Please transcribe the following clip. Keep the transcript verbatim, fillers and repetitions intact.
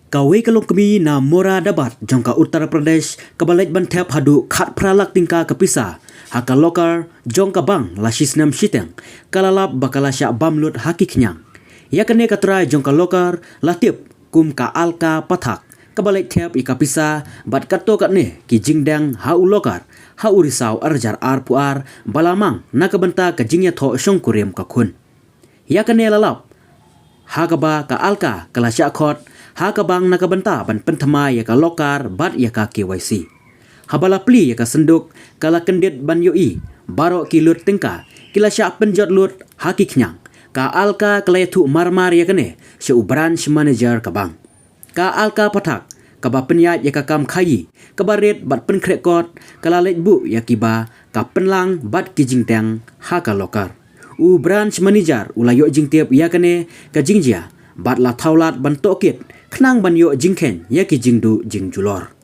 Kawei ka longkmie na Moradabad jong ka Uttar Pradesh kaba leit ban thep haduh khatphra lak tyngka ka pisa ha ka locker jong ka bank la shisnem shiteng, ka la lap ba ka la shah bam lut ha ki khñiang. Ïa kane ka trai jong ka locker la tip kum ka Alka Pathak, kaba leit thep ïa ka pisa bad katto katne ki jingdeng ha u locker ha u risaw arhajar arphew ar, ba la mang na ka bynta ka jingïathoh shongkurim ka khun. Ïa kane la lap ha kaba ka Alka ka la shah khot ha ka bank na ka bynta ban pynthymmai ïa ka locker bad ïa ka K Y C. Haba la plie ïa ka synduk, ka la kyndit ban ïohi baroh ki lut tyngka ki la shah pynjot lut ha ki khñiang. Ka Alka ka la ïathuh marmar ïa kane sha u branch manager ka bank. Ka Alka Pathak, kaba pynïaid ïa ka kam khaïi kaba rit bad pynkhreh kot, ka la leit buh ïa kiba ka pynlang bad ki jingdeng ha ka locker. U branch manager u la ïoh jingtip ïa kane ka jingjia bad la thaw lad ban tohkit khnang ban ïoh jingkheiñ ïa ki jingduh jingjulor.